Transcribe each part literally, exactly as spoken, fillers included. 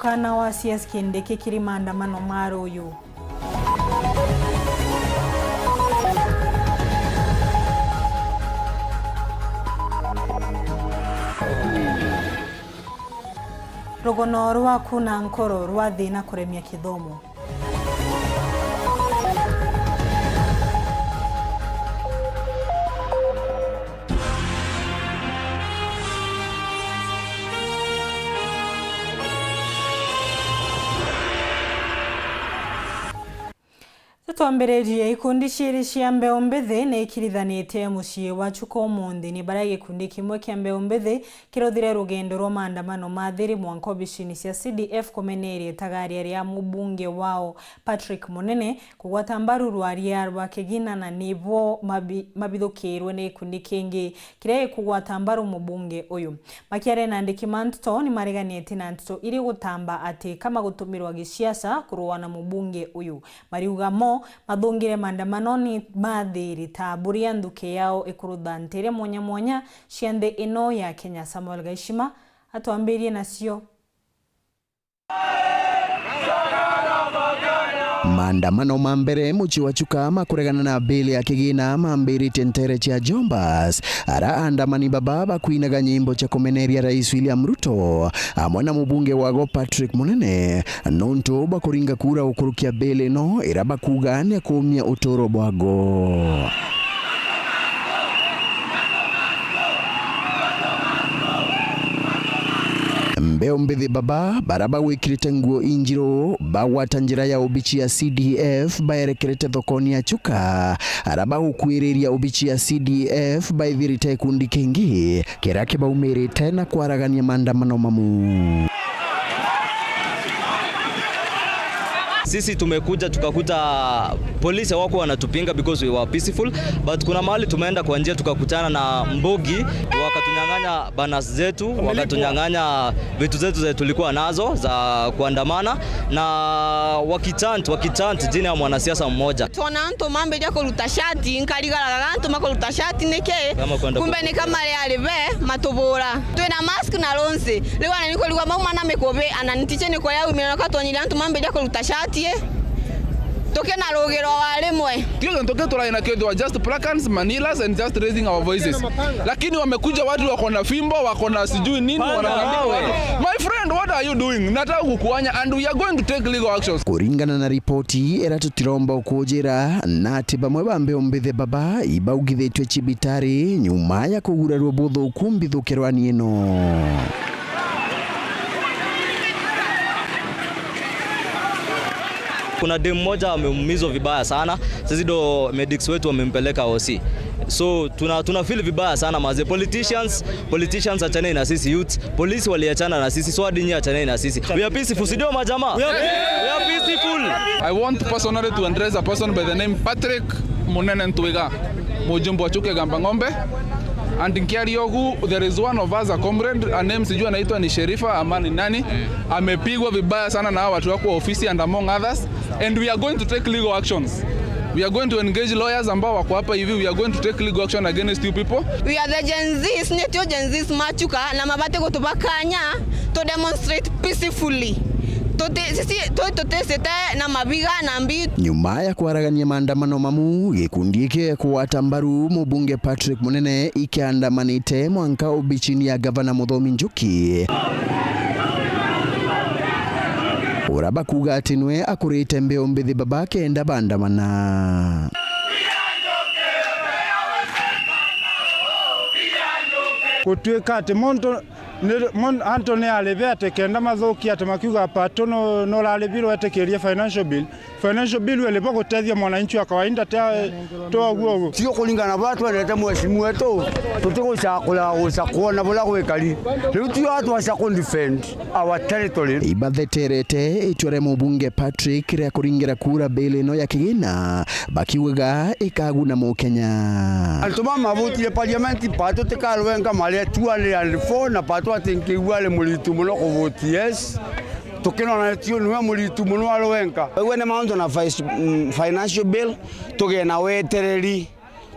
Kana wa C S Kindiki kiri maandamano ma ruyu. Rugono rwa kuna nkoro rwa thina kuremia kithomo. Tutwambiririe, ikundi ciiri cia mbeu mbithi ni ikirithanite mucii wa Chuka umunthi. Ni baria gikundi kimwe kia mbeu mbithi kiruthire rugendo rwa maandamano ma thiri mwanka obicini cia C D F kumeneria itagaria ria mubunge wao Patrick Munene kugwata mbaru rwaria rwa Kigina, na nibo mabi-, mabithukirwe ni gikundi kingi kiria gikugwata mbaru mubunge uyu. Makiaria na andiki ma nteto, ni mareganite na nteto iri gutamba ati kama gutumirwa gisiasa kurua na mubunge uyu. Mariuga mo mathungire maandamanoni ma thiri ta buria nthuki yao ikurutha ntere mwanya mwanya cia nthi ino ya Kenya. Samuel Gaishima atwambirie nacio. Maandamano ma mbere mucii wa Chuka ma kuregana na bill ya Kigina mambiritie ntere cia Jombas, ara aandamani baba bakwinaga nyimbo cia kumeneria Rais William Ruto amwe na mubunge wago Patrick Munene nontu bwa kuringa kura gukurukia bill ino ira bakuga ni ya kuumia uturo bwago. Mbeu mbithi baba, bara bagwikirite nguo injiru, bagwata njira ya obici ya C D F, baerekerete thokoni ya Chuka, ara bagukuiriria obici ya C D F, baithirite gikundi kingi, kiria kibaumirite na kwaragania maandamano mamu. Sisi tumekuja tukakuta polisi hawako wanatupinga because we were peaceful, but kuna mahali tumeenda kwa njia tukakutana na mbogi, wakatunyang'anya banners zetu, wakatunyang'anya vitu zetu zetu tulikuwa nazo za kuandamana, na wakichant, wakichant jina ya mwanasiasa mmoja. Twona antu mambiria kuruta shati, nkarigaraga antu makuruta shati niki? Kumbe ni kama ri ari be matubura. Twina mask na ronse. Riu ana nikurigwa mauma na mikubi, ana ntiche ni kuria umire na katonyire antu mambiria kuruta shati, tukina rugiro wa rimwe. Kio gintu kiu turai nakio, they were just placards, manilas and just raising our voices. Lakini wamekuja watu wako na fimbo, wako na sijui nini, wanatandika watu. My friend, what are you doing? Nataka kukuanya and we are going to take legal actions. Kuringana na ripoti ira tutiromba ukujira na ati bamwe ba mbeu mbithi baba ibaugithitwe cibitari nyuma ya kugurarua buthuku mbithukerwani ino. Kuna dem mmoja ameumizwa vibaya sana. Sisi ndo medics wetu wamempeleka O C. So tuna, tuna feel vibaya sana maze. Politicians, politicians achaneni na sisi youths. Polisi waliachana na sisi, so hadi nyinyi achaneni na sisi. We are peaceful, si ndio majamaa? We are, we are peaceful. I want personally to address a person by the name Patrick Munene Ntwiga, mujumbe wa Chuka Igamba Ng'ombe. And nkiaria ugu, there is one of us, a comrade, a name sijui anaitwa ni Sherifa ama ni nani, amepigwa vibaya sana na hawa watu wako ofisi and among others. And we are going to take legal actions. We are going to engage lawyers ambao wako hapa hivi. We are going to take legal action against you people. We are the Gen Zs, nitio Gen Zs ma Chuka, na mabati gutuba kanya to demonstrate peacefully. Tuti-, sisi, tu-, tutisite na mabiga na mbi. Nyuma ya kwaragania maandamano mamu, gikundi giki gikugwata mbaru mubunge Patrick Munene ikiandamanite mwanka obicini ya gavana Muthomi Njuki. Ura bakuga ati nwe akurite mbeu mbithi baba kenda bandamana. Gutuika ati muntu ni, mun-, antu ni aribe ati kenda mathukia ati makiuga Pato nu-, nuraribirwe etikirie financial bill. Financial bill ilibo gutethia mwananchi wa kawaida ta, ta uguo uguo. Tio kuringana na buria twendete mheshimiwa wetu, tutigwicakura guca kwona buria gwikari. Riu tio atwaca ku defend our territory. Ibatheterete itua ria mubunge Patrick ria kuringira kura bill ino ya kigina, bakiugaga ikaguna Mukenya. Antu ba mavutire parliament, Pato tikaruenga maria two hundred and four, na Pato atinkiigua ari muritu muno kuvuti yes. Tukinona tio niwe muritu muno ari wenka. Uguo ni mauntu na fi-, mm, financial bill, tugie na wetereri.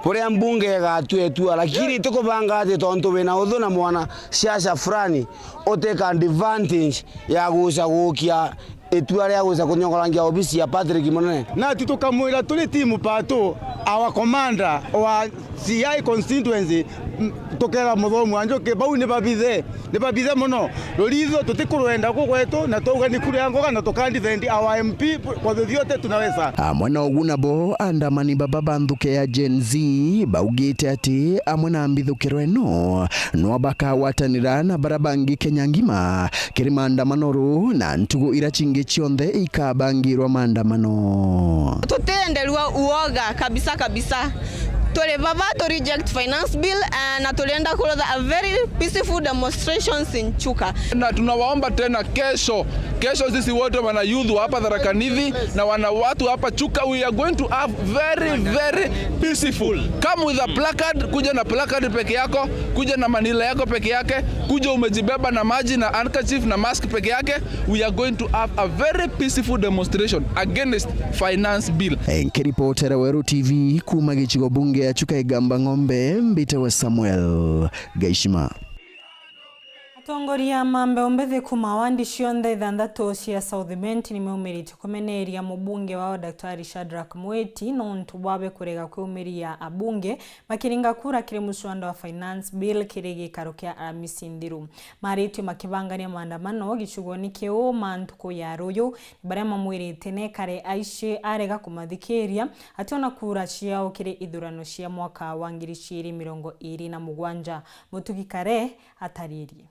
buria mbunge igatua itua, lakini tukubanga ati tontu wina uthu na mwana siasa fulani, uteka advantage ya guca gukia itua ria guca kunyogorangia obisi ya Patrick Munene. Na ti tukamwira turi timu patu, our commander wa C I constituency, m-, tukera Muthomi wa Njuki, bau ni babithe, ni babithe mono. Ruritho tutikurwenda ku gwetu, na twauga ni kura ya ngoga, na tukadefend our M P kwa vyovyote tunaweza. Amwe na ugu nabo, andamani baba ba nthuke ya Gen Z baugite ati amwe na mbithukiro ino, no bakagwatanira na bara bangi Kenya ngima kiri maandamano ru na ntugu ira cingi cionthe ikabangirwa maandamano. Tutienderua uoga kabisa kabisa. Turi baba tu reject finance bill, eh, na turenda kurutha a very peaceful demonstrations in Chuka. Na tunawaomba tena kesho, kesho sisi wote wana youth wa hapa Tharaka Nithi na wana watu hapa Chuka, we are going to have very, very peaceful. Come with a placard, kuja na placard peke yako, kuja na manila yako peke yake, kuja umejibeba na maji na handkerchief na mask peke yake. We are going to have a very peaceful demonstration against finance bill. Nkiripotera Weru T V kuuma gicigo bunge ya Chuka Igamba Ng'ombe, mbitawa Samuel Gaishima. Atongoria ma mbeu mbithi kuuma wandi cionthe ithanthatu cia South Imenti nimaumirite kumeneria mubunge wao Daktari Shadrack Mwiti nontu bwawe kurega kwaumiria abunge bakiringa kura kiri muswanda wa finance bill kiri gikaro kia Aramisi nthiru. Maritue makibangania maandamano gicigoni kiu ma ntuku ya ruyu, baria mamwirite nekare aici arega kumathikiria, ationa kura ciao kiri ithurano cia mwaka wa ngiri ciiri mirongo iiri na mugwanja. Mutugi Kare ataririe.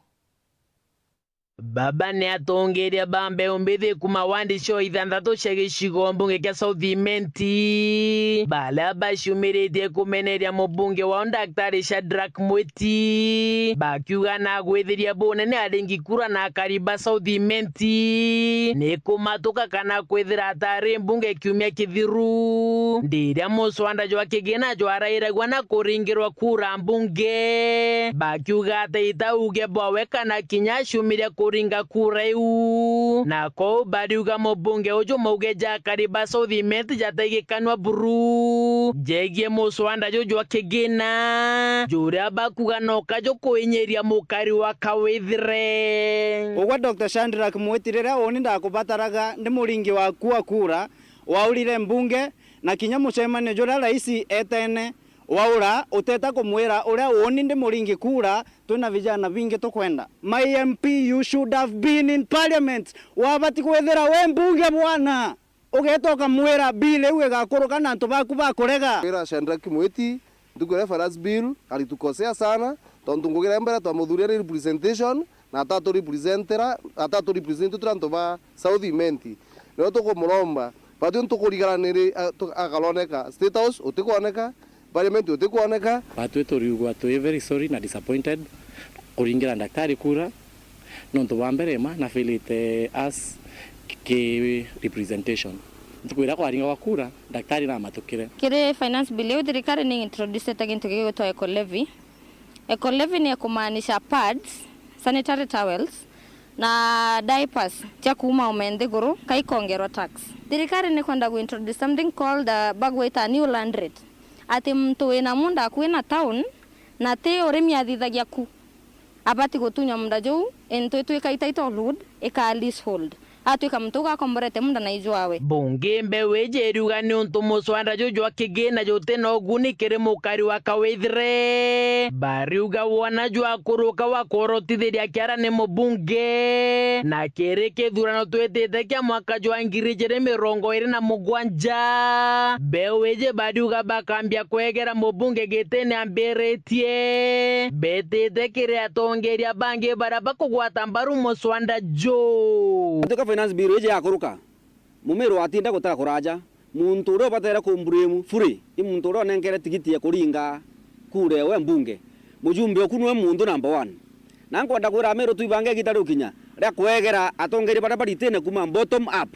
Baba ni atongeria ba mbeu mbithi kuuma wandi cio ithanthatu cia gicigo mbunge kia South Imenti, baria baciumiritie kumeneria mubunge wao Daktari Shadrack Mwiti, bakiuga na gwithiria bunene aringi kura na akari ba South Imenti ni kumatuka kana kwithira atari mbunge kiumia kithiru, ndiria muswanda jwa kigina jwarairagua na kuringirwa kura mbunge, bakiuga ati itauge bwawe kana kinya aciumiria kuringa kura iu. Na kou bariuga mubunge uju mauge ja akari ba South Imenti jataigikanua buru jegie muswanda juju jwa kigina, juria bakuga noka jukuinyiria mukari wa kawithire. Ugwe Doctor Shadrack Mwiti, riria uuni ndakubataraga ndi muringi waku wa kura, waurire mbunge, na kinya mucemanio juria raisi etene, waura, uteta kumwira uria uuni ndi muringi kura, twina vijana bingi tukwenda. My M P, you should have been in parliament. Wabati kwithira wi mbunge bwana. Ugeeta ukamwira bill iu igakuruka na antu baku bakurega. Wira Shadrack Mwiti, ntuku iria finance bill, alitukosea sana, tontu ngugi iria mbere twamuthurire ni representation, na ataturepresentera, ataturepresent turi antu ba South Imenti. Nio tukumuromba, batwi ntukurigana ni ri, a, tu, akaroneka State House, utikwoneka, Parliament utikwoneka. Batwi turiugwa twi very sorry na disappointed kuringira ndaktari kura, nontu bwa mbere ma na failite us ki representation. Ntuku iria kwaringagwa kura, ndaktari namatukire. Kiri finance bill iu thirikari ni introducete gintu gigwitwa eco levy. Eco levy ni ekumaanisha pads, sanitary towels, na diapers cia kuuma ume nthiguru, ka ikongerwa tax. Thirikari ni kwenda ku introduce something called, uh, bagwita new land rate. Ati muntu wina munda akui na town, na ti urimi athithagia ku, abati gutunya munda juu, into itwika title hood, ikaa leasehold. Atwika muntu ugakomborete munda na ijwawe. Bungi mbeu iji iriuga niuntu muswanda juju jwa kigina juti na uguni kiri mukari wa kawithire. Bariuga wona jwakuruka wa kworotithiria kiara ni mubunge, na kiri kithurano twitite kia mwaka jwa ngiri ijiri mirongo iri na mugwanja, mbeu iji bariuga bakambia kwegera mubunge gitine ambiritie, betite kiri atongeria bangi baria bakugwata mbaru muswanda juu. Atuka finance bill iji yakuruka, Mumiru atinda gutara kuraja. Muntu uria ubatere kumblame fully ni muntu uria unenkere tigiti ya kuringa kura ewe mbunge. Mujumbe oku niwe muntu number one. Na nkwenda kwira Amiru twibange igita riukinya ria kwegera atongeria baria baritine kuma bottom up.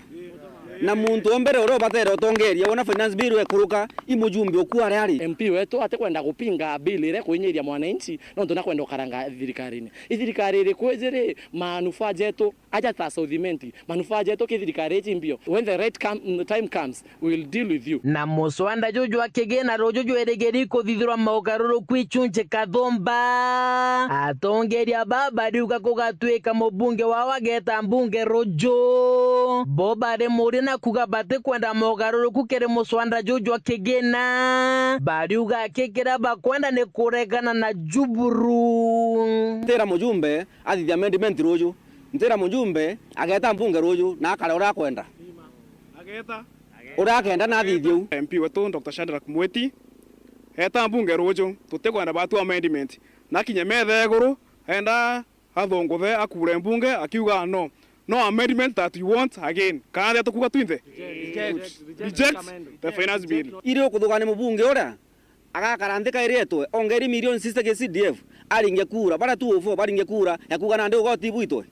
Na muntu o mbere uria ubatere utongeria wona finance bill ekuruka, i mujumbe ukua ari ari. M P wetu atikwenda gupinga bill iria kuinyiria mwananchi, nontu nakwenda ukaranga thirikarine. I thirikari iriku iji ri, manufaa jetu aja ta South Imenti, manufaa jetu ki thirikari iji mbio. When the right come, time comes, we will deal with you. Na muswanda juju wa kigina ruju jwerigiri kuthithirwa maugaruruku ichunchi kathumba. Atongeria baba riuga kugatwika mubunge wao ageta mbunge ruju. Bo bari muria na kuga batikwenda maugaruruku kiri muswanda juju wa kigina. Bariuga aki kiria bakwenda ni kuregana na juburu. Tira mujumbe athithia amendment ruju. Ntira mujumbe ageta mbunge ruju na akare uria akwenda. Ageta. Uria akenda na athithie u. M P wetu Doctor Shadrack Mweti, eta mbunge ruju, tutikwenda batu amendment. Na kinya metha iguru, enda athunguthe akure mbunge akiuga no. No amendment that we want again. Kana athia tukuga twinthe? Reject. Reject the finance bill. Iri ukuthugania mubunge uria agakara nthi kairitwe, ongeri milioni sixty ki C D F, aringe kura, bara two oh four baringe kura ya kuuga nandi ugoti bwitwe.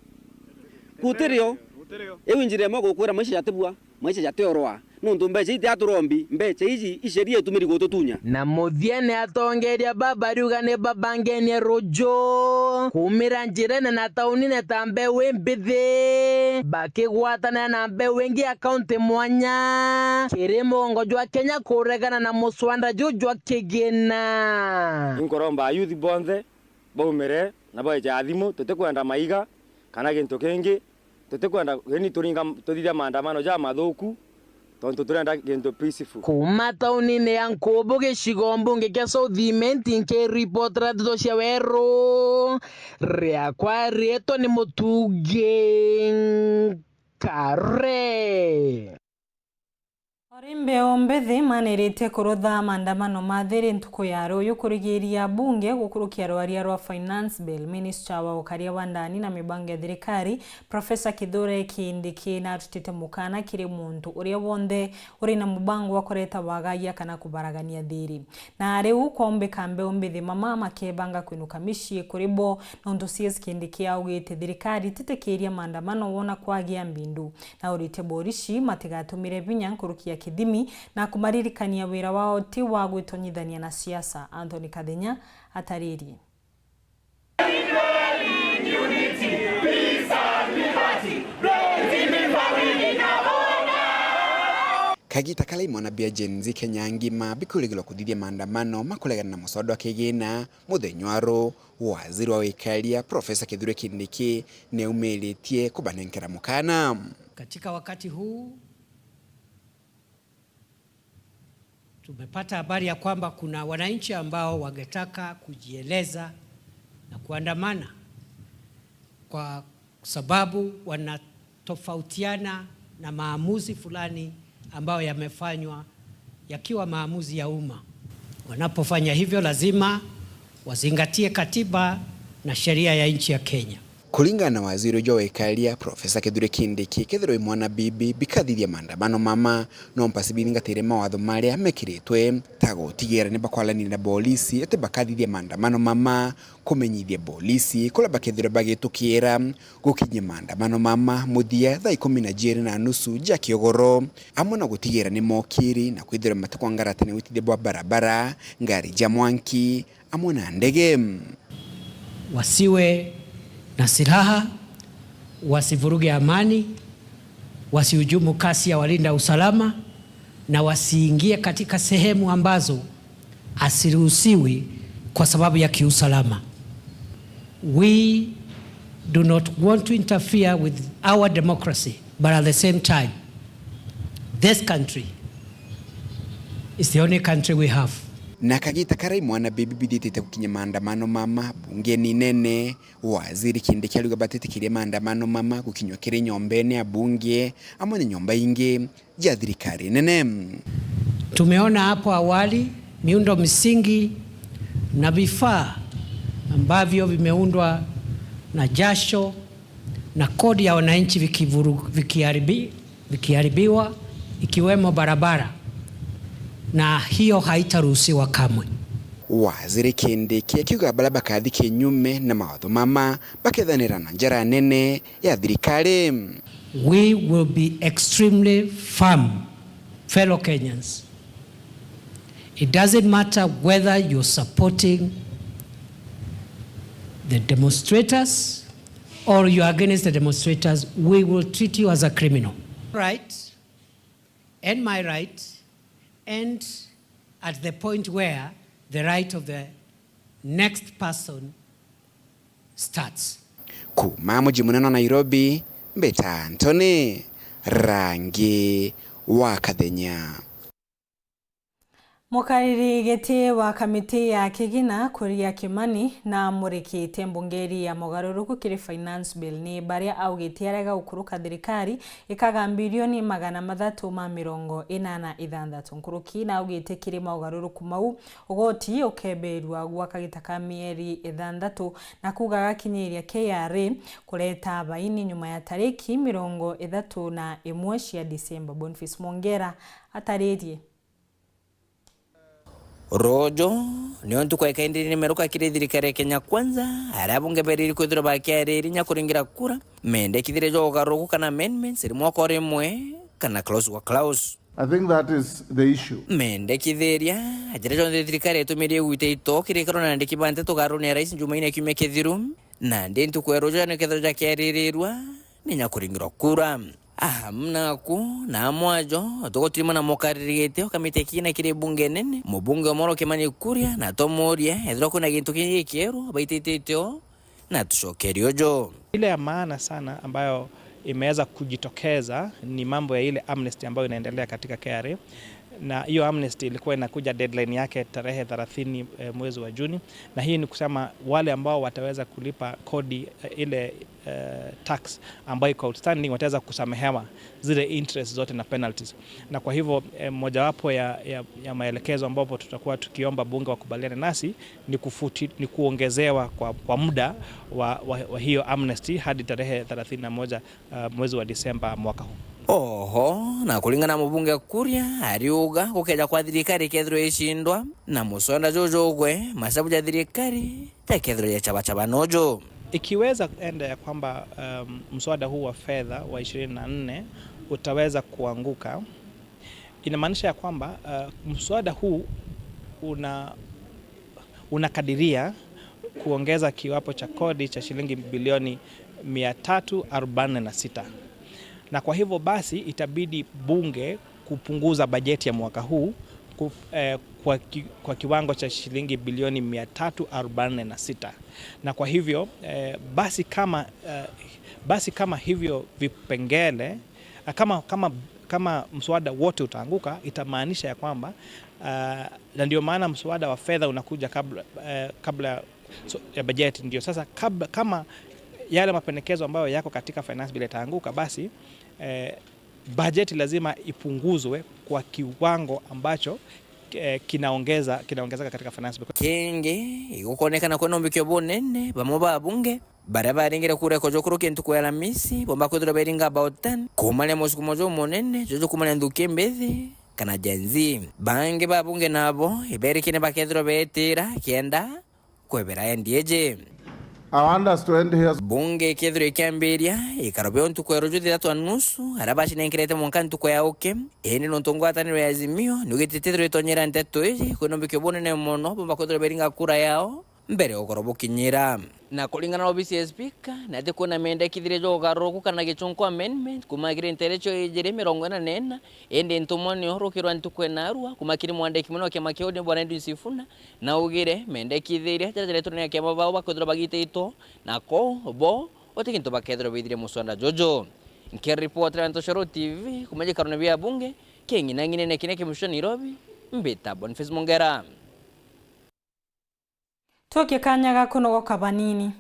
Gutirio. Iu injira imwe gukwira maisha jatibua, maisha jatiorwa. Nuntu mbecha iti aturombi, mbecha iji i sheria itumiri gututunya. Na muthiene atongeria baba riuga ni babangenie ruju. Kumira njirene na taunine ta mbeu imbithi, bakigwatanira na mbeu ingi ya kaunti mwanya, kiri mugongo jwa Kenya kuregana na muswanda juju jwa kigina. Inkuromba ayuthi bonthe baumire na baije athimu, tutikwenda maiga kana gintu kingi, tutikwenda gini turinga, tuthithia maandamano ja mathuku, tontu turenda gintu peaceful. Kuma taunine ya Nkubu, gicigo mbunge kia South Imenti, nkiripotera ndeto cia weru, riakwa riitwa ni Mutungi Nkare. Ori mbeu mbithi maniritie kurutha maandamano ma thiri ntuku ya ruyu kurigiria bunge gukurukia rwaria rwa finance bill. Minister wa ukaria wa ndani na mibango ya thirikari, Professor Kithure Kindiki, narutite mukana kiri muntu uria wonthe uri na mubango wa kureta wagagia kana kubaragania thiri. Na riu kwaumbika mbeu mbithi mama makebanga kwinuka micii kuri bo, nontu C S Kindiki augite thirikari ititikiria maandamano wona kwagia mbindu. Na urite borici matigatumire vinya nkuruki ya kithimi na kumaririkania wira wao ti wa gwitonyithania na siasa. Anthony Kathenya ataririe. Kagita karia imwana bia Gen Z Kenya ngima bikurigirwa kuthithia maandamano ma kuregana na muswada wa kigina, muthenya wa ru, waziri wa wikaria, Professor Kithure Kindiki, niaumiritie kubanenkera mukana. Katika wakati huu, tumepata habari ya kwamba kuna wananchi ambao wangetaka kujieleza na kuandamana kwa sababu wanatofautiana na maamuzi fulani ambayo yamefanywa yakiwa maamuzi ya umma. Wanapofanya hivyo, lazima wazingatie katiba na sheria ya nchi ya Kenya. Kuringana na waziri uju wa wikaria, Professor Kithure Kindiki, kethirwa i mwana bibi, bikathithia maandamano mama, no mpasi bithingatire mawatho maria mekiritwe, ta gutigira ni bakwaraniria na bolisi, ati bakathithia maandamano mama, kumenyithia bolisi kuria bakethirwa bagitukira, gukinyia maandamano mama muthia thaa ikumi na jiiri na nusu ja kiogoro, amwe na gutigira ni mokiri na kwithirwa matikwangara tene witithia bwa barabara, ngari ja mwanki, amwe na ndege. Wasiwe na silaha, wasivuruge amani, wasihujumu kazi ya walinda usalama, na wasiingie katika sehemu ambazo asiruhusiwi kwa sababu ya kiusalama. We do not want to interfere with our democracy, but at the same time, this country is the only country we have. Na kagita karia imwana bibi bithitite gukinya maandamano mama bungeni nene, waziri Kindiki ariuga batitikiria maandamano mama gukinywa kiri nyombene ya bunge amwe na nyomba ingi ja thirikari nene. Tumeona hapo awali miundo msingi na vifaa ambavyo vimeundwa na jasho na kodi ya wananchi vikivuru-, vikiharibi-, vikiharibiwa, ikiwemo barabara, na hiyo haitaruhusiwa kamwe. Waziri Kindiki akiuga baria bakathi kinyume na mawatho mama bakethanira na njara nene ya thirikari. We will be extremely firm, fellow Kenyans. It doesn't matter whether you're supporting the demonstrators or you're against the demonstrators, we will treat you as a criminal. Right, and my right, and at the point where the right of the next person starts. Kuuma muji munene wa Nairobi, mbita Anthony Rangi wa Kathenya. Mukariri giti wa kamiti ya kigina Kuria Kimani na amurikite mbungeri ya mogaruruku kiri Finance Bill ni baria augite arega gukuruka thirikari ikaga mbirioni magana mathatu ma mirongo ina na ithanthatu nkuruki, na augite kiri maugaruruku mau, ugoti ukeberua gwa kagita ka mieri ithanthatu, na kuuga gakinyiria K R A kureta baini nyuma ya tariki mirongo ithatu na imwe cia Disemba. Boniface Mwongera ataririe. Ruuju niyo ntuku ya kaindi ni meruka kiri thirikari ya Kenya Kwanza, aria abunge beriri kwithirwa bakiariri nya kuringira kura mendekithiria ja ugaruruku kana amendments iri mwaka o rimwe kana clause gwa clause. I think that is the issue. Mendekithiria jaria jonthe thirikari yatumiririe gwita ito kiri ikaro na andiki ba nteto garuni ya rais Jumaine ya kiumia kithiru, nandi ntuku ya ruuju nikethirwa jakiaririrua ni nya kuringirwa kura. Aha, naku na amwajo, tugutirimana mukariri giti o kamiti ya kigina kiri bunge nene, mubunge Omoro Kimani Kuria, na tumuria ethirwa kwina gintu kingi gikierwa baititite o, na tucokerie uju. Ile ya maana sana ambayo imeweza kujitokeza ni mambo ya ile amnesty ambayo inaendelea katika K R A, na hiyo amnesty ilikuwa inakuja deadline yake tarehe thelathini, eh, mwezi wa Juni, na hii ni kusema wale ambao wataweza kulipa kodi, eh, ile eh, tax ambayo iko outstanding wataweza kusamehewa zile interest zote na penalties. Na kwa hivyo, eh, mojawapo ya, ya, ya maelekezo ambapo tutakuwa tukiomba bunge wakubaliane nasi ni kufuti-, ni kuongezewa kwa, kwa muda wa, wa, wa hiyo amnesty hadi tarehe thelathini na moja, uh, mwezi wa Disemba mwaka huu. Oho, na kuringana na mubunge Kuria, ariuga gukeja kwa thirikari ikethirwa icindwa na muswada juju ugwe, macabu ja thirikari jakethirwa jacabacaba nuju. Ikiweza enda ya kwamba, um, mswada huu wa fedha wa ishirini na nne utaweza kuanguka, inamaanisha ya kwamba, uh, mswada huu una-, unakadiria kuongeza kiwapo cha kodi cha shilingi bilioni mia tatu arobaini na sita. Na kwa hivyo basi itabidi bunge kupunguza bajeti ya mwaka huu ku-, eh, kwa ki-, kwa kiwango cha shilingi bilioni mia tatu arobaini na sita. Na kwa hivyo, eh, basi kama, eh, basi kama hivyo vipengele, eh, kama, kama, kama mswada wote utaanguka, itamaanisha ya kwamba, ah, na ndio maana mswada wa fedha unakuja kabla, eh, kabla, so, ya bajeti. Ndio sasa kabla, kama yale mapendekezo ambayo yako katika finance bill yataanguka, basi, eh, bajeti lazima ipunguzwe kwa kiwango ambacho, eh, kinaongeza-, kinaongezeka katika finance bill. Kingi, igukonekana kwina umbikio bunene, bamwe ba abunge baria baringire kura ikojo kurukia ntuku ya Alamisi, bomba kwithirwa bairinga about ten, kuumania musukumo jumunene, juju kuumania nthuki mbithi, kana Gen Z. Bangi ba abunge nabo, iberikine bakethirwa beetira, kenda kwebera N D A J. I want us to end here. Bunge ikethirwa ikiambiria, ikaro bio ntuku ya ruju thithatu na nusu, aria bacinenkerete mwanka ntuku ya uki, indi nontu ngwataniro ya Azimio niugite itithirwa itonyera nteto iji, kwina umbikio bunene mono, bomba kwithirwa bairinga kura yao, mbere ya ugoro bukinyira. Na kuringana na obisi ya Speaker, ni ati kwina mendekithiria ja ugaruruku kana gichunku amendment, kuuma kiri nterecho ijiri mirongo ina na ina, indi ntumwa nio rukirwa ntuku ya narua, kuuma kiri mwandiki munene wa kiama kiu ni Bwana Edwin Sifuna, na augire mendekithiria jaria jaretwe ni akiama bao bakwithirwa bagititwo, na kou bo uti gintu bakethirwa baithirie muswada juju. Nkiripotera Ntoshoro T V, kuuma gikarone bia bunge, king'inang'inene kiria kimucio Nairobi, mbita Boniface Mongera. Tukie kanya ga kunogoka banini.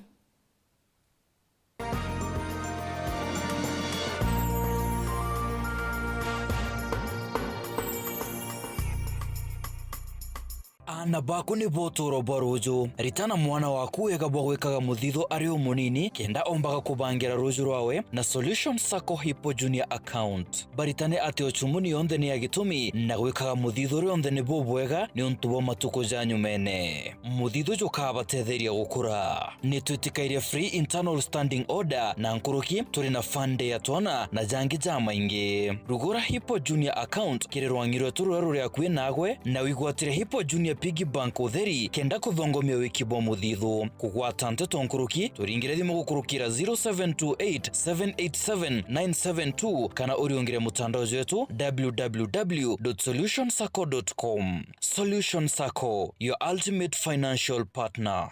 Na baku ni bo utuuro bwa ruuju. Ritana mwana waku wega bwa gwikaga muthithu ari umunini, kenda ombaga kubangira ruuju rwawe na Solution Sacco Hippo Junior Account. Baritane ati ucumuni yonthe ni ya gitumi, na gwikaga muthithu rionthe ni bubwega niuntu bwa matuku ja nyumene. Muthithu jukabatetheria gukura. Ni twitikairie free internal standing order na nkuruki turi na fund ya twana na jangi jamaingi. Rugura Hippo Junior Account kiri rwang'i rwetu ruria ruri akui nagwe, na wigwatire Hippo Junior Piggy Bank utheri kenda kuthongomia wiki bwa muthithu. Kugwata nteto nkuruki, turingire thimu gukurukira zero seven two eight, seven eight seven, nine seven two kana uriungire mutandao jwetu w w w dot solution sacco dot com. Solution Sacco, your ultimate financial partner.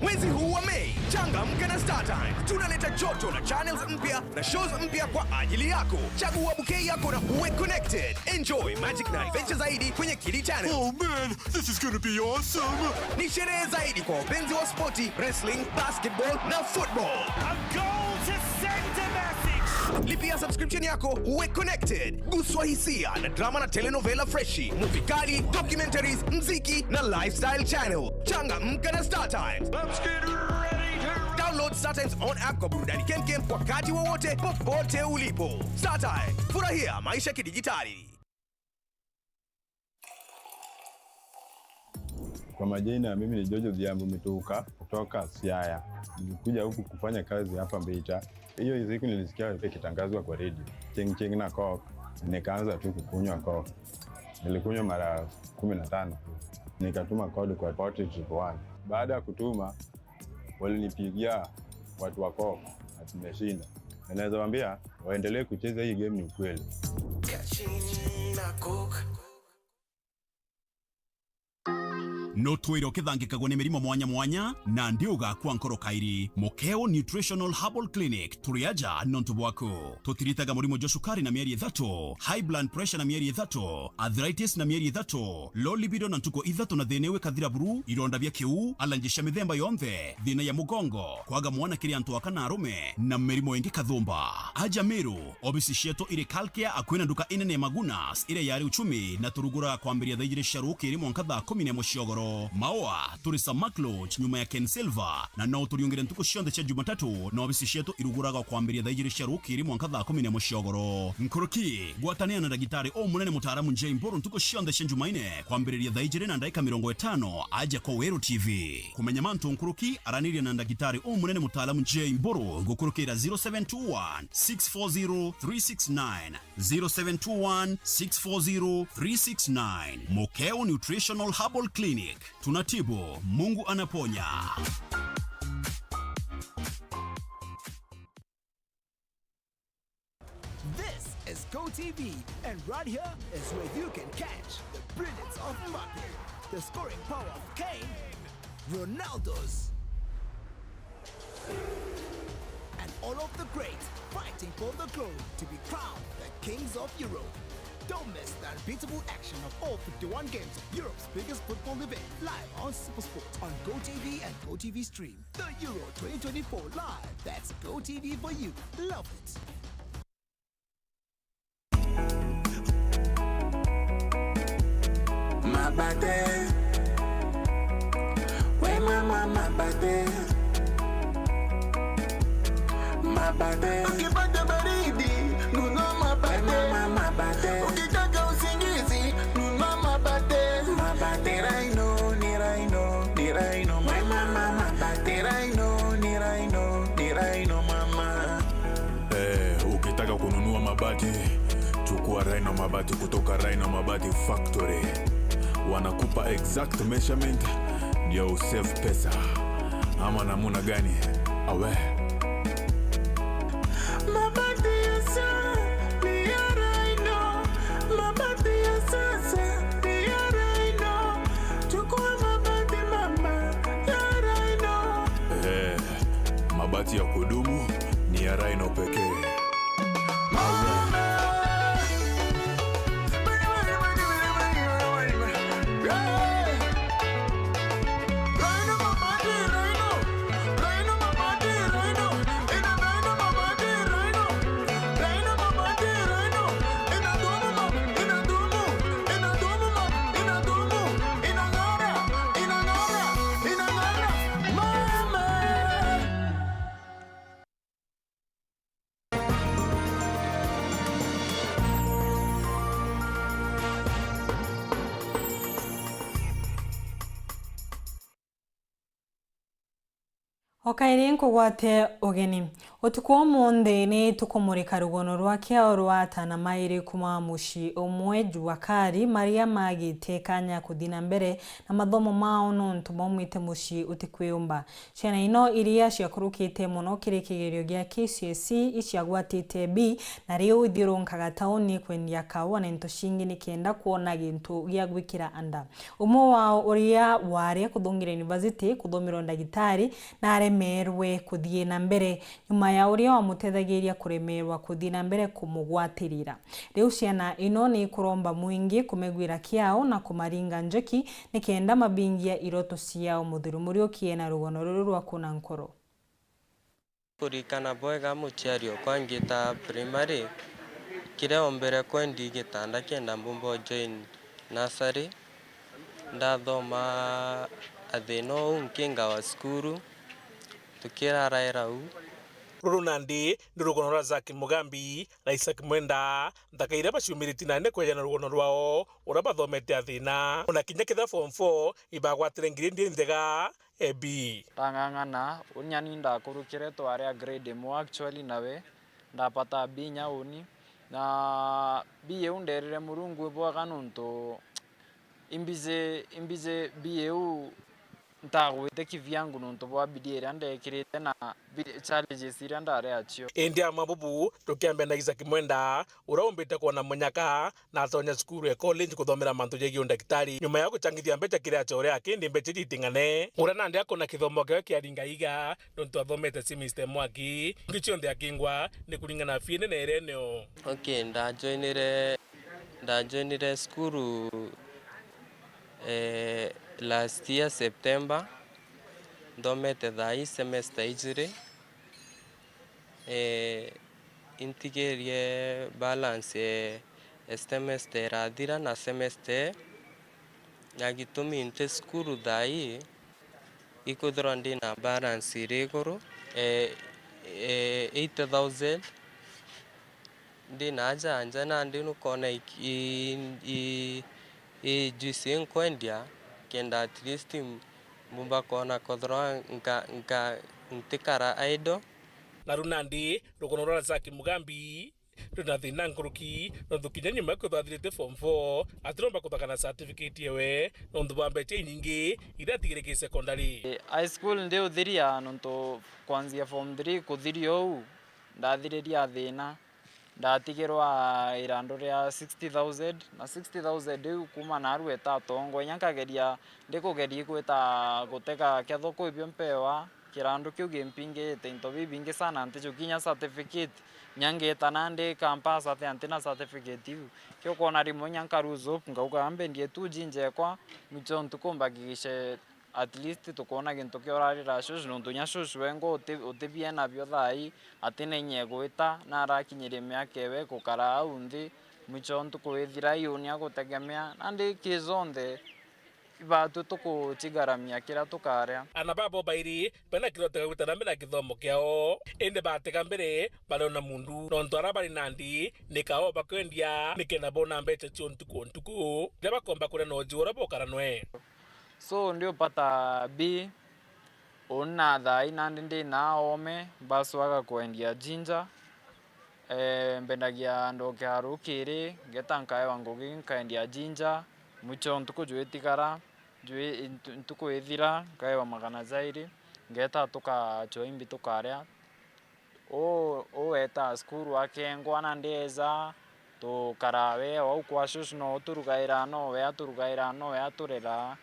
Mwezi huu wa Mei, changamka na StarTimes. Tunaleta joto na channels mpya na shows mpya kwa ajili yako. Chagua bouquet yako na uwe connected. Enjoy magic na adventure zaidi kwenye Kili Channel. Oh man, this is gonna be awesome! Ni sherehe zaidi kwa wapenzi wa spoti, wrestling, basketball na football. A goal to send a message. Lipia subscription yako uwe connected. Guswa hisia na drama na telenovela freshi, movie kali, documentaries, mziki na lifestyle channel. Changamka na StarTimes. Let's get ready to Download StarTimes on app kwa burudani kemkem wakati wowote, popote ulipo. StarTimes, furahia maisha kidijitali. Kwa majina, mimi ni George Odhiambo Mituka kutoka Siaya. Nilikuja huku kufanya kazi hapa Mbita. Hiyo siku nilisikia ikitangazwa kwa redio, ching ching na Coke, nikaanza tu kukunywa Coke. Nilikunywa mara kumi na tano. Nikatuma code kwa forty triple one. Baada ya kutuma, walinipigia watu wa Coke ati nimeshinda. Na naweza waambia waendelee kucheza hii game, ni ukweli. No twire ukithangikagwa ni mirimo mwanya mwanya, na ndi ugakua nkoro kairi. Mukeo Nutritional Herbal Clinic, turi aja nontu bwaku. Tutiritaga murimo jwa cukari na mieri ithatu, high blood pressure na mieri ithatu, arthritis na mieri ithatu, low libido na ntuku ithatu na thina iu ikathira buru, ironda bia kiu, allergy cia mithemba yonthe, thina ya mugongo, kwaga mwana kiri antu aka na arume, na mirimo ingi kathumba. Aja Meru, obisi cietu iri Kalkia, akui na nduka inene ya Magunas iria yari Uchumi, na turuguraga kwambiria thaa ijiri cia rukiri mwanka thaa kumi na imwe cia ugoro. Maua, turi Samak Lodge, nyuma ya Ken Silver, na no turiungire ntuku cionthe cia Jumatatu, na obisi cietu iruguraga kwambiria thaa ijiri cia rukiri mwanka thaa kumi na imwe cia ugoro. Nkuruki, gwatanira na ndagitari umunene mutaaramu Jay Mburu ntuku cionthe cia Jumaine, kwambiriria thaa ijiri na ndaika mirongo itano, aja kwa Weru T V. Kumenya mantu nkuruki, araniria na ndagitari umunene mutaaramu Jay Mburu gukurukira zero seven two one, six four zero, three six nine, zero seven two one, six four zero, three six nine. Mukeo Nutritional Herbal Clinic. Tunatibu, Mungu anaponya. This is Go T V, and right here is where you can catch the brilliance of Mbappe, the scoring power of Kane, Ronaldo's, and all of the greats fighting for the glory to be crowned the kings of Europe. Don't miss the unbeatable action of all fifty-one games of Europe's biggest football event, live on SuperSport on Go T V and Go T V Stream. The Euro twenty twenty-four live. That's Go T V for you. Love it. Mabate. We mama mabate. Mabate. Ukipata baridi, nunua mabate. We mama mabate. Ukitaka usingizi, nunua mabate. Mabate. Ni Rhino, ni Rhino, ni Rhino, mama. Mabate. Rhino, ni Rhino, ni Rhino, mama. Eh, ukitaka kununua mabati, chukua Rhino Mabati kutoka Rhino Mabati Factory. Wanakupa exact measurement ndio usave pesa. Ama namuna gani? Awe. Mabati ya sa-, ni ya Rhino. Mabati ya sasa ni ya Rhino. Chukua mabati mama ya Rhino. Eh, mabati ya kudumu ni ya Rhino pekee. Okairi nkugwate ugeni. Utuku wa umunthi ni tukumurika rugono rwa kiao rwa atana mairi kuma mucii umwe Juakari, maria magitie kanya kuthi na mbere na mathomo mao nontu baumite mucii utikwiumba. Ciana ino iria ciakurukite mono kiri kigerio gia K C S E iciagwatite B, na riu ithiurunkaga tauni kwendia kaua na into cingi nikenda kwona gintu gia gwikira nda. Umwe wao uria wari akuthungira university kuthomera ndagitari naremerwe kuthii na mbere nyuma ya uria wamutethagiria kuremerwa kuthii na mbere kumugwatirira. Riu ciana ino ni ikuromba mwingi kumegwira kiao na kumaringa njoki nikenda mabingia iroto ciao. Muthuri Muriuki ena rugono ruru rwa kuna nkoro. Kurikana bwega muciari okwa ngita primary, kiria ombere kwendi gitanda kenda mbumba o join nursery. Ndathoma athina uu nkingawa cukuru, tukiraraira uu. Ruru nandi ni rugono rwa Zaki Mugambi na Isaac Mwenda, nthaka iria baciumiritie nandi kweja na rugono rwao uria bathomete athina. Ona kinya kethira form four ibagwatire ngiredi inthega, A B. Ndang'ang'ana, uni ani ndakurukire twari a grade imwe actually nawe, ndapata B inya uni, na B iu nderire Murungu ibwega nontu imbiji, imbiji B iu ntagwite kivyangu nontu bwa bidii iria ndekirite na bi-, challenges iria ndari acio. Indi ama bubu tukiambia na Isaac Mwenda, uria umbite kwona munyaka na atonya cukuru ya college kuthomera mantu jegii undagitari, nyuma ya guchangithia mbeca kiri acore akindi mbeca iji iting'ane. Uria nandi akona kithomo kiawe kiaringa iga nontu athomete semester imwe aki, ingi cionthe akingwa ni kuringana na fee nene iria eneo. Okay, ndajoinire, ndajoinire cukuru, eh, last year September, nthomete thaai semester ijiri. Eh, intigirie balance, eh, semester irathira na semester, na gitumi nti cukuru thaai, ikwithirwa ndi na balance iri iguru, eh, eh, eighty thousand. Ndi na aja nja nandi nukona i, i, i, i juice inkwendia, kenda at least mbumba kwona kwithirwa nka, nka, ntikara idle. Naru nandi, rugono rwa Razaki Mugambi rwina thina nkuruki, nontu kinya nyuma ya kwithirwa athirite form four, atiromba kuthaka na certificate ewe, nontu bwa mbeca inyingi iria atigire ki secondary. High school ndiuthiria, nontu kwanzia form three kuthiria uu, ndathiririe athina. Ndatigirwa irandu ria sixty thousand, na sixty thousand iu kuuma naarua itatongwa, inya nkageria, ndikugeria igwita gutega ketho kwi bio mpewa, kirandu kiu gimpingite into bibingi sana, ntijuki inya certificate, inya ngiita nandi campus atia ntina certificate iu. Kio ukoona rimwe inya nka lose hope, nkauga, "Ambendie tu jinjekwa, mwicho ntuku mbagigishe." At least tukoona gintu kia urarira cucu, nontu inya cucu wengwa uti-, utibiena bio thaai, atina inya egwita, na arakinyiria miaka ewe gukara au nthi, mwicho ntuku withira iuni agutegemea, nandi ki jonthe ibatwi tukucigaramia kiria tukaria. Ana babo bairi bena kiroto gia gwita na mbere na kithomo kiao, indi batega mbere bariona mundu, nontu aria bari nandi ni kao bakwendia, nikenda bona mbeca cia ntuku o ntuku, iria bakomba kuria na uji uria bukara nwe. So, ndiupata B, uni na thaai nandi ndi na oome, baswaga kwendia ginger. Eh, mbendagia ndoke ya rukiri, ngeeta nkaewa ngugi, nkaendia ginger, mwicho ntuku jwitigara, jwi-, ntu-, ntuku ithira, nkaewa magana jairi, ngeeta tukachwa imbi tukaria. Uu, uu eetaa cukuru akengwa na ndeeja, tukaraa we au kwa cucu, no uturugaira, no we aturugaira, no we aturera.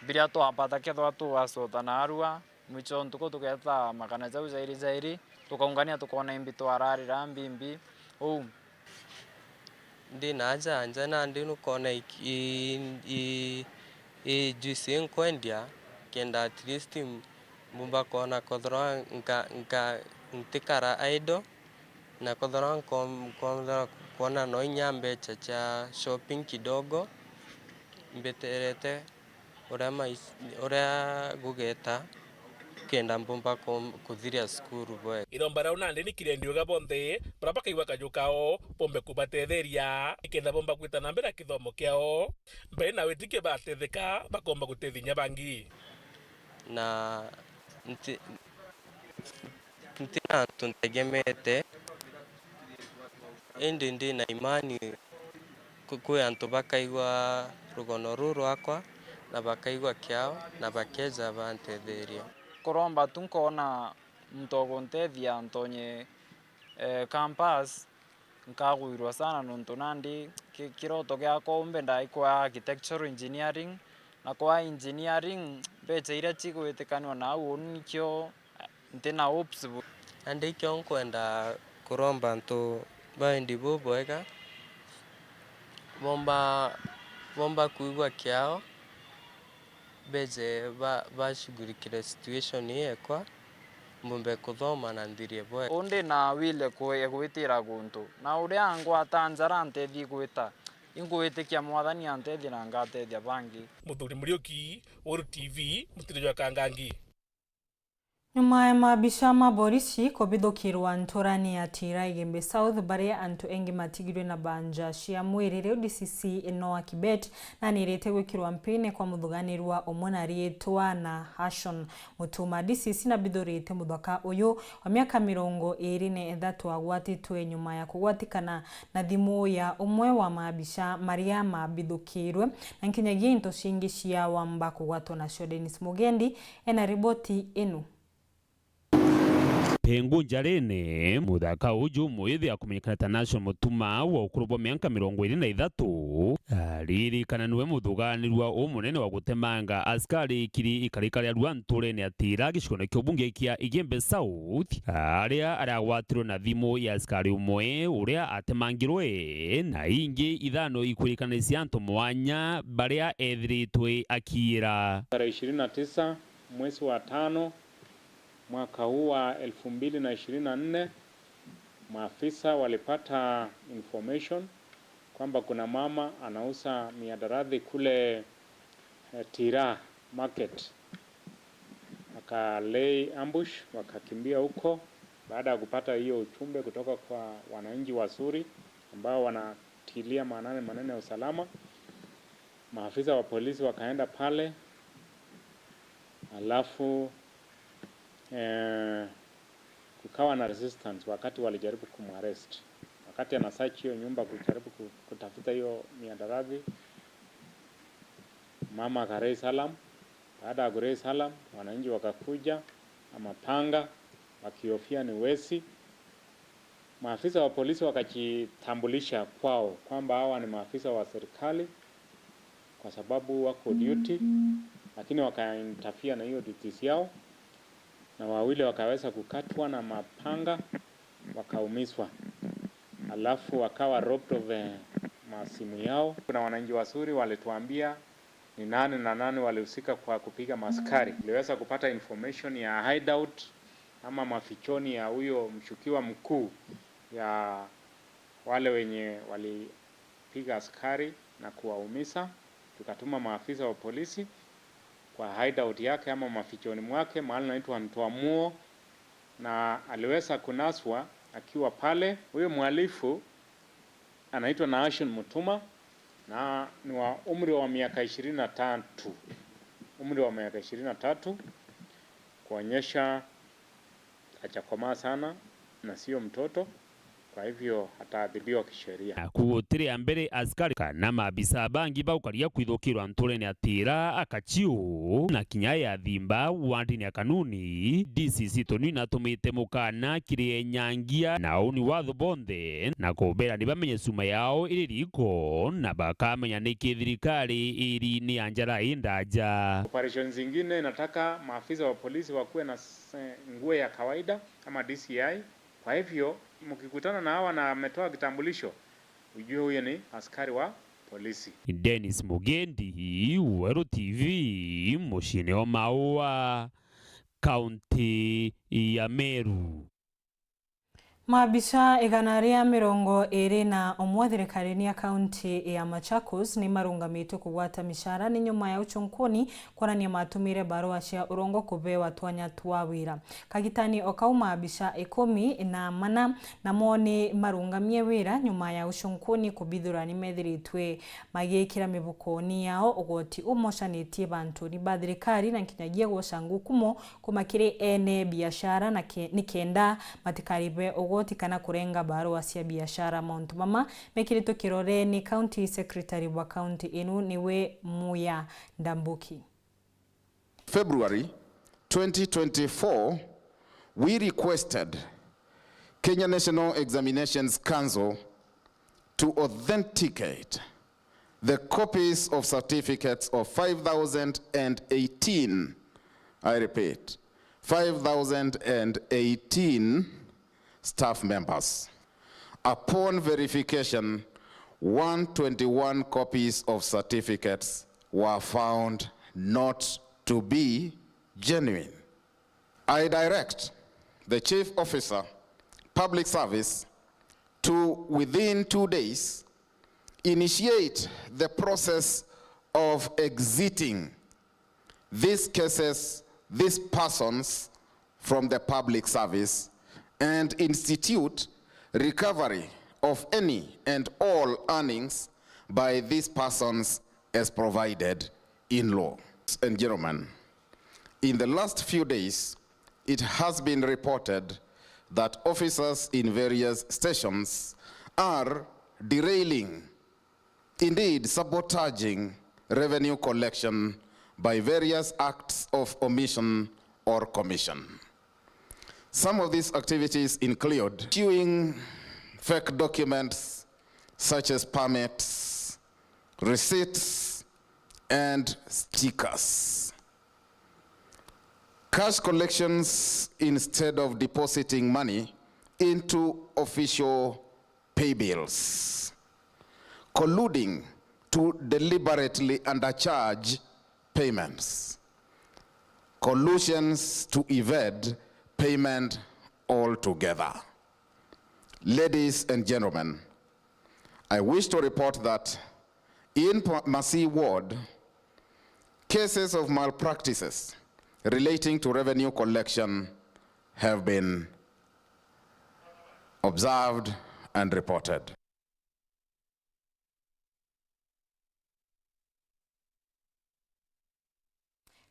Biria twapata kethwa tugasota naarua, mwicho ntuku tugeeta magana jau jairi jairi, tukaungania tukoona imbi twararira mbimbi. Uu. Ndi na aja nja nandi nukoona i, i, i, i juice inkwendia, kenda at least mbumba koona kethirwa nka, nka, ntikara idle, na kethirwa nko-, nkoomba kwona no inya mbeca cia shopping kidogo, mbiterete uria mais-, uria gugeeta, kenda mbumba ku-, kuthiria cukuru bwega. Iromba riao nandi ni kirendio ga bonthe, baria bakaigua kaju kao, bombe kubatetheria, nikenda bomba gwita na mbere na kithomo kiao. Mbere na witikia batetheka, bakomba gutethia inya bangi. Na nti-, Ntina antu ntegemete, indi ndi na imani ku-, kwi antu bakaigua rugono ruu rwakwa, na bakaigua kiao, na bakeja bantetheria. Kuromba tu nkoona muntu o guntethia ntonye, eh, campus, nkagwirua sana nontu nandi ki-, kiroto giakwa umbe ndai kwa architectural engineering, na kwa engineering mbecha iria cigwitikanua nau uu nikio nti na hopes bu. Nandi ikio nkwenda kuromba antu ba wendi bubwega, bomba, bomba kwigua kiao, beje ba-, bashughulikire situation ii ekwa, mbumbe kuthoma na nthirie bwega. Undi na wile kwe-, gwitira guntu, na uria ngwata njara antethie gwita, ingwitikia Mwathani antethie na ngatethia bangi. Muthuri Muriuki, Weru T V, mutino jwa Kangangi. Nyuma ya maabisha ma borisi kubithukirwa nturani ya Tira Igembe South, baria antu engi matigirwe na banja cia mwiri, riu D C C Noah Kibet nanirite gwikirwa mpini kwa muthuganirwa umwe na riitwa na Hashon Mutuma. D C C nabithurite muthaka uyu wa miaka mirongo iri na ithatu agwatitwe nyuma ya kugwatikana na thimu ya umwe wa maabisha maria mabithukirwe, na nkinyagia into cingi cia wamba kugwatwa nacio. Dennis Mugendi ena riboti inu. Pengu njarene, muthaka uju mwithi akumenyekana ta Nashon Mutuma wa ukuru bwa mianka mirongo iri na ithatu, aririkana niwe muthuganirua umunene wa gutemanga askari ikiri ikarika ria rua nturene ya Tira gicigone kia ubunge kia Igembe South, aria aragwatirwe na thimu ya askari umwe uria atemangirwe, na ingi ithano ikwirikana cia antu mwanya baria ethiritwe akiira. Tarehe ishirini na tisa mwezi wa tano, mwaka huu wa elfu mbili na ishirini na nne, maafisa walipata information kwamba kuna mama anauza mihadarati kule, eh, Tira Market. Wakalay ambush, wakakimbia huko. Baada ya kupata hiyo ujumbe kutoka kwa wananchi wazuri ambao wanatilia maanani maneno ya usalama, maafisa wa polisi wakaenda pale, alafu, eh, kukawa na resistance wakati walijaribu kumarrest. Wakati ana search hiyo nyumba kujaribu ku-, kutafuta hiyo mihadarati, mama aka raise alarm. Baada ya ku raise alarm, wananchi wakakuja na mapanga wakihofia ni wezi. Maafisa wa polisi wakajitambulisha kwao kwamba hawa ni maafisa wa serikali kwa sababu wako duty, lakini waka interfere na hiyo duties yao, na wawili wakaweza kukatwa na mapanga, wakaumizwa. Alafu wakawa robbed of, eh, masimu yao. Kuna wananchi wazuri walituambia ni nani na nani walihusika kwa kupiga maaskari. Tuliweza kupata information ya hideout ama mafichoni ya huyo mshukiwa mkuu ya wale wenye walipiga askari na kuwaumiza. Tukatuma maafisa wa polisi kwa hideout yake ama mafichoni mwake, mahali anaitwa Ntoamuo, na aliweza kunaswa akiwa pale. Huyo mhalifu anaitwa Nashon Mutuma na ni wa umri wa miaka ishirini na tatu, umri wa miaka ishirini na tatu, kuonyesha hajakomaa sana na sio mtoto, kwa hivyo ataadhibiwa kisheria. Naku gutiri a mbere askari kana maabisa bangi bagukaria kwithukirwa nturene ya Tira, Akachiu na kinya ya Thimba wandini ya Kanuni, D C C Toni natumite mukana kiri enyangia na auni watho bonthe na kubera ni bamenye cuma yao iri riko na bakamenya niki thirikari iri ni ya njara indaja. Operations zingine nataka maafisa wa polisi wakuwe na s-, nguo ya kawaida kama D C I. Kwa hivyo, mkikutana na hawa na ametoa kitambulisho, ujue huyo ni askari wa polisi. Dennis Mugendi, Weru T V, muciini o Maua, kaunti ya Meru. Maabisa igana ria mirongo iri na umwe thirikarine ya kaunti ya Machakos ni marungamitwe kugwata micara ni nyuma ya ucunkuni kwonania matumire barua cia urongo kubewa twanya twa wira. Kagitani o kau, maabisa ikumi na mana namo ni marungamie wira nyuma ya ucunkuni kubithura ni methiritwe magikira mibukoni yao ugoti umocanitie bantuni ba thirikari na nkinyagia gwoca ngukumo kuma kiri ene biashara na ke-, nikenda matikaribe ugoti kana kurenga barua cia biashara. Mauntu mama mekiritwe kirore ni County Secretary wa county inu, niwe Muya Ndambuki. February twenty twenty-four, we requested Kenya National Examinations Council to authenticate the copies of certificates of five thousand and eighteen, I repeat, five thousand and eighteen staff members. Upon verification, one twenty-one copies of certificates were found not to be genuine. I direct the Chief Officer, Public Service, to, within two days, initiate the process of exiting these cases, these persons from the public service, and institute recovery of any and all earnings by these persons as provided in law. And gentlemen, in the last few days, it has been reported that officers in various stations are derailing, indeed sabotaging, revenue collection by various acts of omission or commission. Some of these activities include issuing fake documents such as permits, receipts, and stickers. Cash collections instead of depositing money into official pay bills. Colluding to deliberately undercharge payments. Collusions to evade payment altogether. Ladies and gentlemen, I wish to report that in Pa-, Masi ward, cases of malpractices relating to revenue collection have been observed and reported.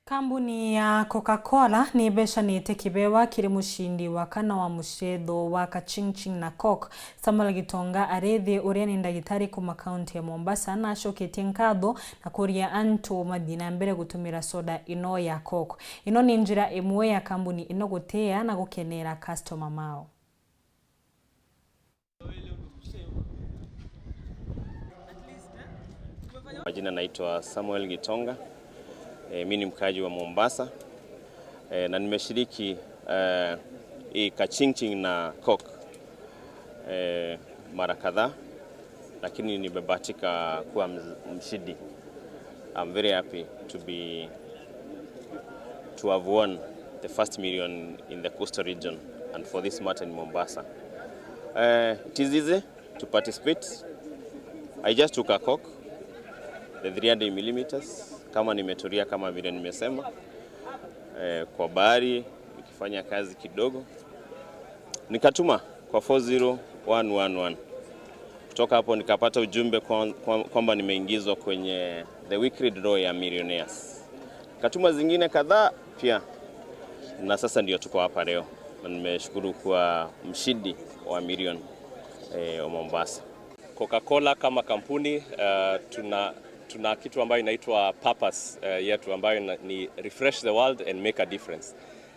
Kambuni ya Coca-Cola ni ibecanite kibewa kiri mucindi wa kana wa mucetho wa Kachingching na Coke. Samuel Gitonga Arethi, uria ni ndagitari kuma kaunti ya Mombasa, na acoketie nkatho na kuria antu mathii na mbere gutumira soda ino ya Coke. Ino ni njira imwe ya kambuni ino gutia na gukenera customer mao. Majina naitwa Samuel Gitonga. E, mi ni mkaaji wa Mombasa. E, na nimeshiriki, e, hii Kachingching na Coke, e, mara kadhaa, lakini nimebahatika kuwa mz-, mshindi. I'm very happy to be, to have won the first million in the coastal region and for this matter in Mombasa. Uh, it is easy to participate. I just took a Coke, the three hundred millimeters, kama nimetulia kama vile nimesema, eh, kwa bahari, nikifanya kazi kidogo. Nikatuma kwa four zero one one one. Kutoka hapo nikapata ujumbe kwa-, kwa-, kwamba nimeingizwa kwenye the weekly draw ya millionaires. Nikatuma zingine kadhaa pia, na sasa ndio tuko hapa leo. Na nimeshukuru kuwa mshindi wa milioni, eh, wa Mombasa. Coca-Cola kama kampuni, eh, tuna, tuna kitu ambayo inaitwa purpose, eh, yetu ambayo ina-, ni refresh the world and make a difference.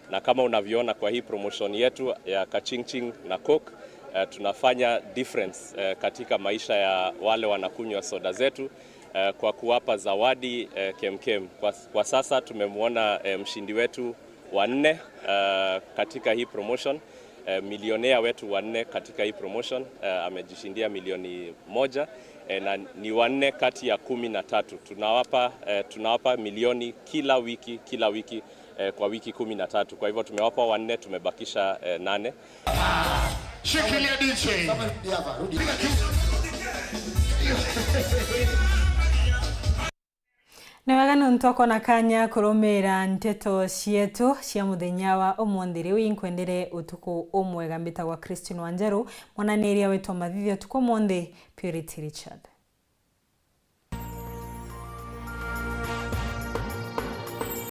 Na kama unavyoona kwa hii promotion yetu ya Kachingching na Coke, eh, tunafanya difference, eh, katika maisha ya wale wanakunywa soda zetu, eh, kwa kuwapa zawadi, eh, kemkem. Kwa, kwa sasa tumemwona, eh, mshindi wetu wa nne, eh, katika hii promotion, eh, milionea wetu wa nne katika hii promotion, eh, amejishindia milioni moja, eh, na ni wanne kati ya kumi na tatu. Tunawapa, eh, tunawapa milioni kila wiki, kila wiki, eh, kwa wiki kumi na tatu. Kwa hivyo tumewapa wanne, tumebakisha, eh, nane. Shikilia D J. Ni wega nontu akwona kanya kurumira nteto cietu cia muthenya wa umunthi. Riu inkwendere utuku umwega. Mbitagwa Christine Wanjeru, mwananiria wetu wa mathithio utuku umunthi, Purity Richard.